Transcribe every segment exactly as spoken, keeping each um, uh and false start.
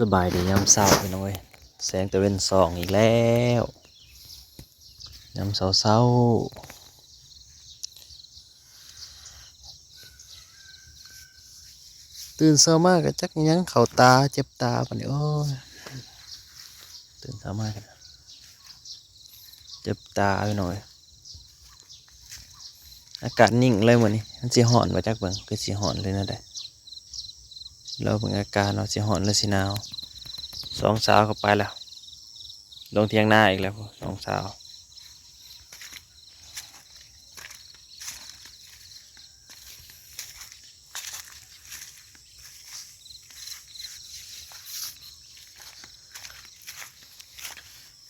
สบายดียามเช้าพี่น้องเอ้ย แสงตะเว็นส่องอีกแล้ว ยามเช้าๆ ตื่นเช้ามาก็จักหยังเข้าตา เจ็บตาบัดนี้ โอ้ย ตื่นเช้ามาก็เจ็บตาพี่น้องเอ้ย อากาศนิ่งเลยมื้อนี้ มันสิฮ้อนบ่จักเบิ่ง คือสิฮ้อนเลยแนวใด รอเบิ่งอาการว่าสิฮ้อนหรือสิหนาว สองสาวก็ไปแล้ว ลงเถียงนาอีกแล้ว สองสาว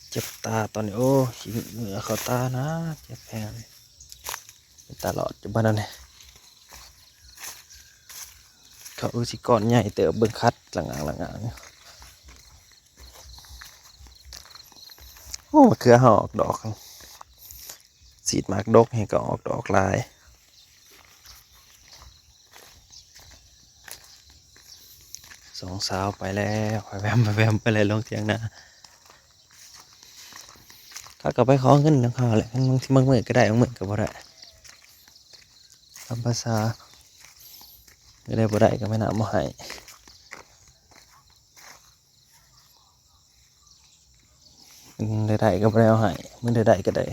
เจ็บตาตอนนี้ โอ้ ขี้เหงื่อเข้าตานะ เจ็บแฮงเลย เป็นตาหลอดอยู่บ่นั่นนี่ เขาคือสิก้อนใหญ่เติบ เบิ่งคัดละงางละงางอยู่ โอ้ มะเขือเฮาออกดอก ฉีดหมากดกให้ก็ออกดอกหลาย สองสาวไปแล้ว ไปแวมไปแวมไปเลย ลงเถียงนา เขาก็ไปขอเงินนำเขาแหละ บางทีบางมื้อก็ได้ บางมื้อก็บ่ได้ ตามภาษา ก็ได้บ่ได้ก็แม่นำบ่ให้ มันได้ได้ก็บ่ได้เอาให้ มันได้ได้ก็ได้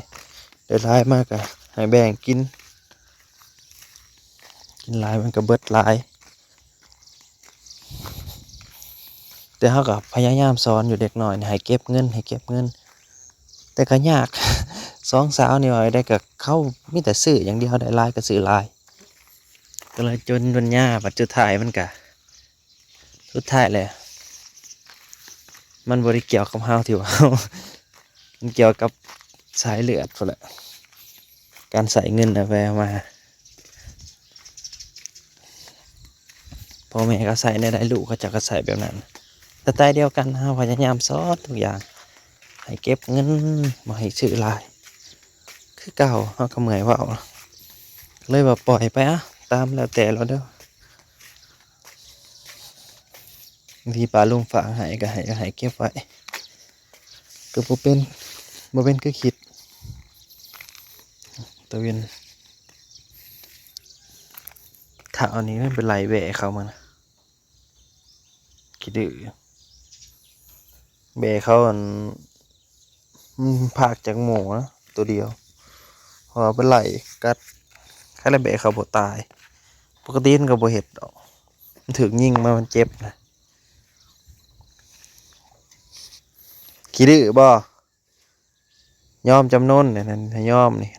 ได้หลายมากก็ให้แบ่งกิน กินหลายมันก็เบิดหลาย แต่เฮาก็พยายามสอนอยู่เด็กน้อยนี่ให้เก็บเงิน ให้เก็บเงิน แต่ก็ยาก สองสาวนี่ว่าได้ก็เขามีแต่ซื้ออย่างเดียว ได้หลายก็ซื้อหลาย ก็เลยจนปัญญา บัดสุดท้ายมันก็ สุดท้ายแล้ว มันบ่ได้เกี่ยวกับเฮาที่ว่า มันเกี่ยวกับสายเลือดพู้นแหละ การใช้เงินเอาไปเอามา พ่อแม่ก็ใช้แนวใด ลูกเขาเจ้าก็ใช้แบบนั้น สไตล์เดียวกัน เฮาพยายามสอนทุกอย่าง ให้เก็บเงิน บ่ให้ซื้อหลาย คือเก่า เฮาก็เมื่อยเว้า เลยว่าปล่อยไปอะ ตามแล้วแต่เราเด้อ บางทีป้าลุงฝากให้ก็ให้ ก็ให้เก็บไว้ ก็บ่เป็น บ่เป็นคือคิด ตะเวน ถ้าเอานี้มันเป็นไรแหวะเขามานะ ขี้ดื้อ แหวะเขาอัน มันพากจากหมู่นะ ตัวเดียว เพราะว่าเป็นไหล่กัด ใครละแหวะเขาบ่ตาย ปกติมันก็บ่เฮ็ดดอก มันถูกยิงมามันเจ็บนะ ขี้ดื้อบ่ ยอมจำนนเนี่ย นั่นยอมนี่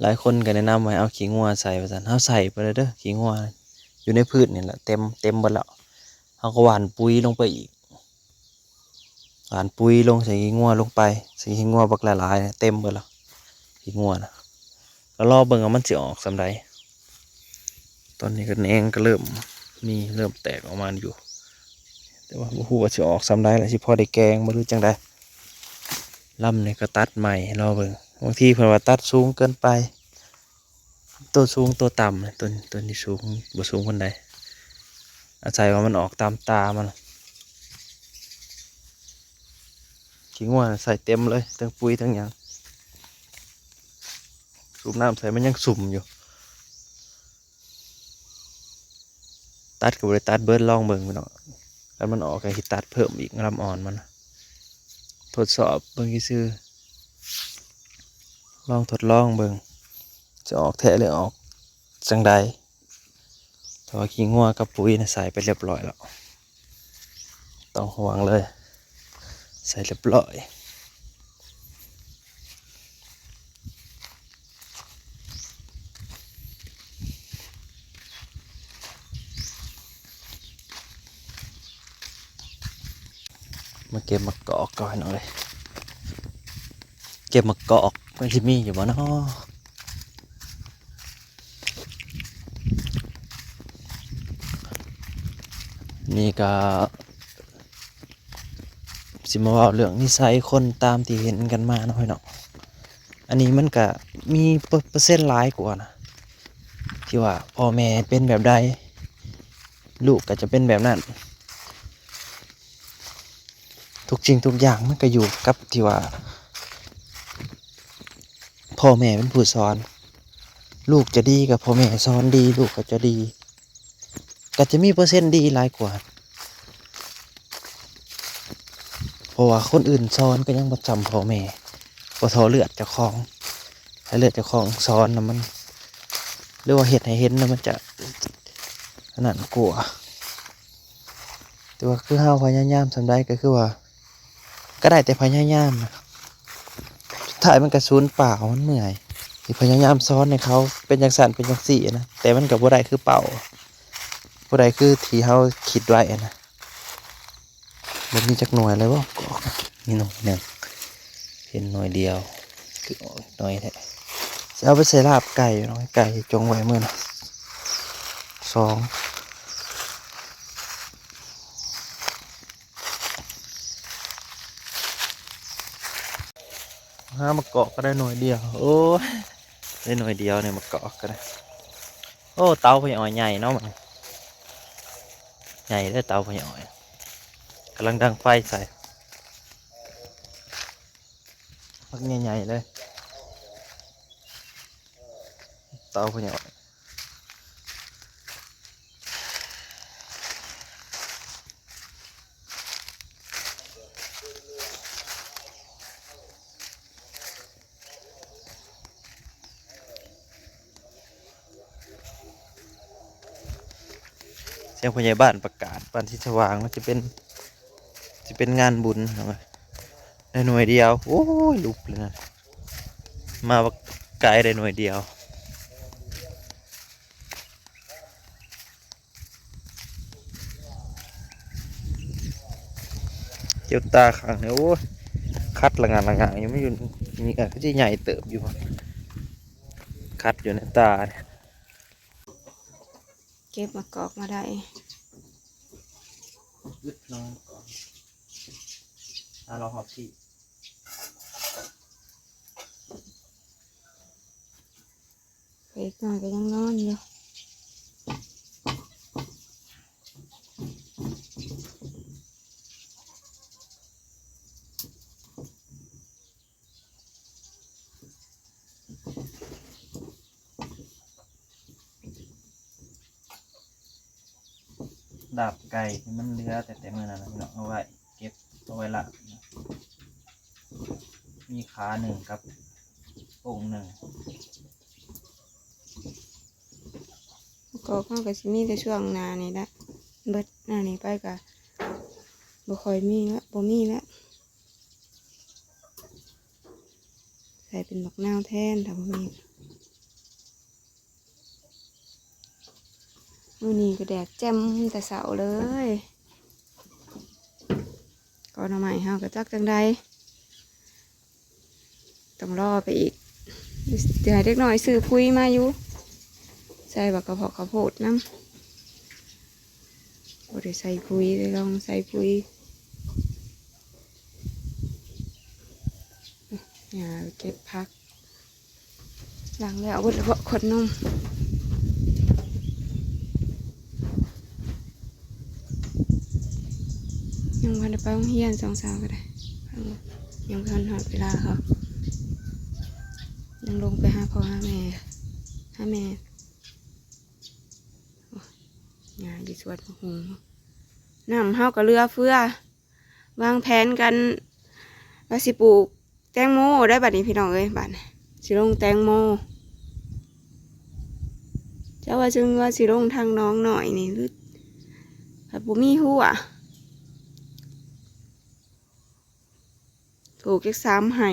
หลายคนก็แนะนำว่าให้เอาขี้งัวใส่ว่าซั่น เฮาใส่ไปเลยเด้อ ขี้งัว อยู่ในพืชนี่แหละ เต็ม เต็มเบิดแล้ว เฮาก็หว่านปุ๋ยลงไปอีก หว่านปุ๋ยลงใส่ขี้งัวลงไป ใส่ขี้งัวบักหลายๆ เต็มเบิดแล้ว ขี้งัวนะ ก็รอเบิ่งว่ามันสิออกส่ำใด ตอนนี้ก็แหนงก็เริ่มมี เริ่มแตกออกมาอยู่ แต่ว่าบ่ฮู้ว่าสิออกส่ำใดล่ะ สิพอได้แกงบ่หรือจั่งใด ลำนี่ก็ตัดใหม่ รอเบิ่ง บางทีเพิ่นว่าตัดสูงเกินไป ตัวสูงตัวต่ำนะ ตัว ตัวนี้สูง บ่สูงปานใด อาศัยว่ามันออกตามตามัน ขี้งัวใส่เต็มเลย ทั้งปุ๋ยทั้งหยัง สูบน้ำใส่มันยังซุ่มอยู่ ตัดก็บ่ได้ตัดเบิด ลองเบิ่งพี่น้อง คันมันออกก็สิตัดเพิ่มอีก ลำอ่อนมัน ทดสอบเบิ่งซื่อๆ ลองทดลองเบิ่ง จะออกแท้หรือออกจั่งใด แต่ว่าขี้งัวกับปุ๋ยนะใส่ไปเรียบร้อยแล้ว ต้องห่วงเลย ใส่เรียบร้อย มาเก็บมะกอกก่อนหน่อย เก็บมะกอกมันสิมีอยู่บ่เนาะ นี่ก็ สิมาเว้าเรื่องนิสัยคนตามที่เห็นกันมาเนาะพี่น้อง อันนี้มันก็มีเปอร์ เปอร์เซ็นต์หลายกว่านะ ที่ว่าพ่อแม่เป็นแบบใด ลูกก็จะเป็นแบบนั้น ทุกสิ่งทุกอย่างมันก็อยู่กับที่ว่า พ่อแม่เป็นผู้สอน ลูกจะดีกับพ่อแม่สอนดี ลูกก็จะดี ก็จะมีเปอร์เซ็นต์ดีหลายกว่า เพราะว่าคนอื่นสอนก็ยังบ่ส่ำพ่อแม่ บ่เท่าเลือดเจ้าของ ถ้าเลือดเจ้าของสอนนะมัน หรือว่าเฮ็ดให้เห็นนะมันจะอันนั้นกว่า แต่ว่าคือเฮาพยายามส่ำใดก็คือว่า ก็ได้แต่พยายามนะ สุดท้ายมันก็สูญเปล่า มันเมื่อย ที่พยายามสอนให้เขาเป็นจั่งซั้นเป็นจั่งซี้นะ แต่มันก็บ่ได้คือเป้า บ่ได้คือที่เฮาคิดไว้นะ บ่มีจักหน่วยเลยบ่ กอก มีหน่วยหนึ่ง เห็นหน่วยเดียว คือออกหน่วยแท้ สิเอาไปใส่ลาบไก่เนาะ ไก่จงไว้มื้อนะ สอง หามาเกาะก็ได้หน่วยเดียว โอ้ย ได้หน่วยเดียวเนี่ย มาเกาะก็ได้ โอ้ เตาพ่อใหญ่อ้อยใหญ่เนาะมัน ใหญ่เด้อเตาพ่อใหญ่อ้อย กำลังดังไฟใส่ พักใหญ่ๆเลย เตาพ่อใหญ่อ้อย เสียงผู้ใหญ่บ้านประกาศบ้านที่สว่าง มันจะเป็น จะเป็นงานบุญ ได้หน่วยเดียว โอ้ย ลุบเลยนะ มาบักไก่ได้หน่วยเดียว เจ้าตาขังเนี่ย โอ้ย คัดละงานละงานยังไม่อยู่ นี่ก็จะใหญ่เติบอยู่ คัดอยู่ในตาเนี่ย เก็บมะกอกมาได้ อึดน้องก่อน อ่ะ เราหอบที่ เล็กน้อยก็ยังนอนอยู่ ลาบไก่ที่มันเหลือแต่แต่มื้อนั้นนะพี่น้อง เอาไว้เก็บเอาไว้ละ มีขาหนึ่งกับโป่งหนึ่ง ก็เขาก็สิมีแต่ช่วงหน้านี่แหละ เบิดหน้านี่ไปก็บ่ค่อยมีละ บ่มีละ ใส่เป็นบักนาวแทนถ้าบ่มี มื้อนี้ก็แดดแจ่มแต่เช้าเลย กอหน่อไม้เฮาก็จักจั่งใด ต้องรอไปอีก เดี๋ยวให้เด็กน้อยซื้อปุ๋ยมาอยู่ ใส่บักกะเพราะข้าวโพดนำ บ่ได้ใส่ปุ๋ย ได้ลองใส่ปุ๋ย อย่าเก็บผัก ล้างแล้วเบิดแล้วบ่ ขวดนม ยังบ่ทันได้ไปโรงเรียน สองสาวก็ได้ ยังบ่ทันฮอดเวลาเขา ยังลงไปหาพ่อหาแม่ หาแม่ โอ้ย ย่าอยู่สวนผักบุ้ง น้ำเฮาก็เหลือเฟือ วางแผนกันว่าสิปลูกแตงโมได้บัดนี้พี่น้องเอ้ย บัดนี้สิลงแตงโม เจ้าว่าจึงว่าสิลงทางหนองน้อยนี่หรือ ผัดบ่มีหัว ถูกจักสามไฮ่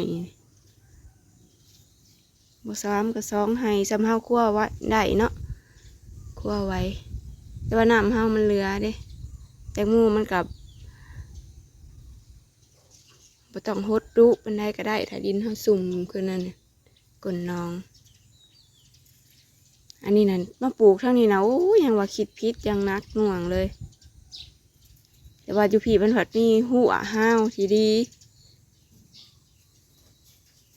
บ่สามก็สองไฮ่ ส่ำเฮาคั่วไว้ได้เนาะ คั่วไว้ แต่ว่าน้ำเฮามันเหลือเด้ แตงโมมันก็บ่ต้องหดดุปานใดก็ได้ ถ้าดินเฮาซุ่มคือนั่นน่ะ ก้นหนอง อันนี้นั่นมาปลูกทางนี้นะ โอ้ย ยังว่าคิดผิดอย่างหนักหน่วงเลย แต่ว่าอยู่พี้มันผัดมีหัวห้าวที่ดี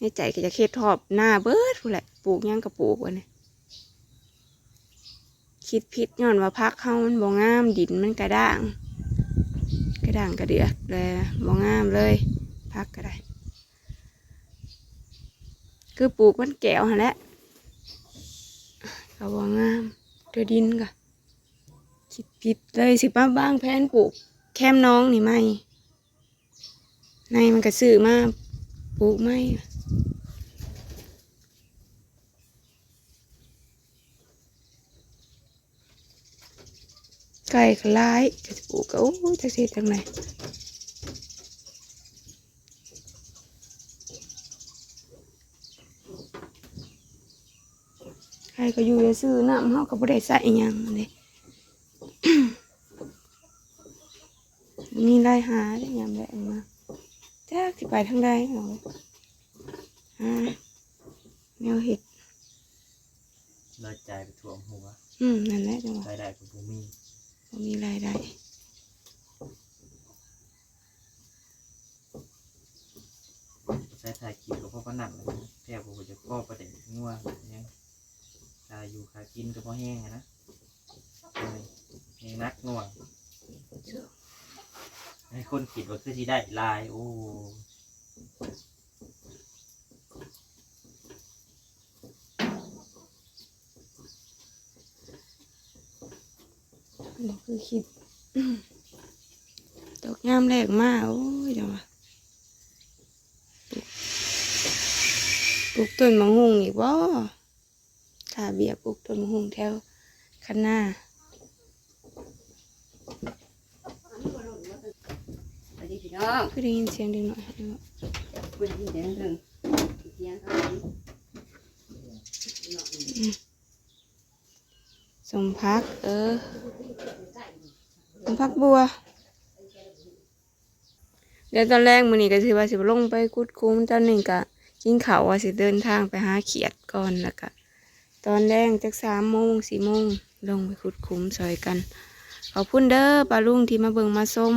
ในใจก็อยากเฮ็ดฮอดหน้าเบิดพู้นแหละ ปลูกหยังก็ปลูกบัดนี้ คิดผิดย้อนว่าผักเฮามันบ่งาม ดินมันกระด้าง กระด้างกระเดือก แล้วบ่งามเลย ผักก็ได้ คือปลูกมันแก้วหั่นแหละ ก็บ่งาม เทื่อดินก็ คิดผิดเลย สิมาวางแผนปลูกแคมหนองนี่ใหม่ ในมันก็ซื้อมาปลูกใหม่ ไก่ก็หลาย ก็สิปลูกก็ โอ้ย จักสิเฮ็ดจั่งใด ไก่ก็อยู่ซื่อๆ น้ำเฮาก็บ่ได้ใส่อิหยังเด้ มีรายหาได้ยามแลงมา จักสิไปทางใดเอา หาแนวเฮ็ด รายจ่ายก็ท่วมหัว อืม นั่นแหละจังหวะ รายได้ก็บ่มี บ่มีรายได้ ใช้ถ่ายคลิปก็พอปานนั้นแหละ แทบบ่จะพอประเด็นงัวหยัง ค่าอยู่ค่ากินก็บ่แฮงอะนะ เออ แฮงหนักหน่วง ให้คนคิดว่าคือสิได้หลาย โอ้ บ่คือคิด ตกยามแลงมา โอ้ย จังหวะ ปลูก ปลูกต้นมะฮุ่งอีกบ่ ถ้าเบียปลูกต้นมะฮุ่งแถวคันนา สวัสดีพี่น้อง คือได้ยินเสียงเด็กน้อย บ่ได้ยินเสียงเพิ่น เสียงเขา อืม สมผัก เออ สมผักบัว เดี๋ยวตอนแลงมื้อนี้ก็สิว่าสิลงไปขุดคุ้ม ตอนนี้ก็กินข้าวว่าสิเดินทางไปหาเขียดก่อน แล้วก็ตอนแลงจักสามโมง สี่โมง ลงไปขุดคุ้มซอยกัน ขอบคุณเด้อป้าลุงที่มาเบิ่งมาชม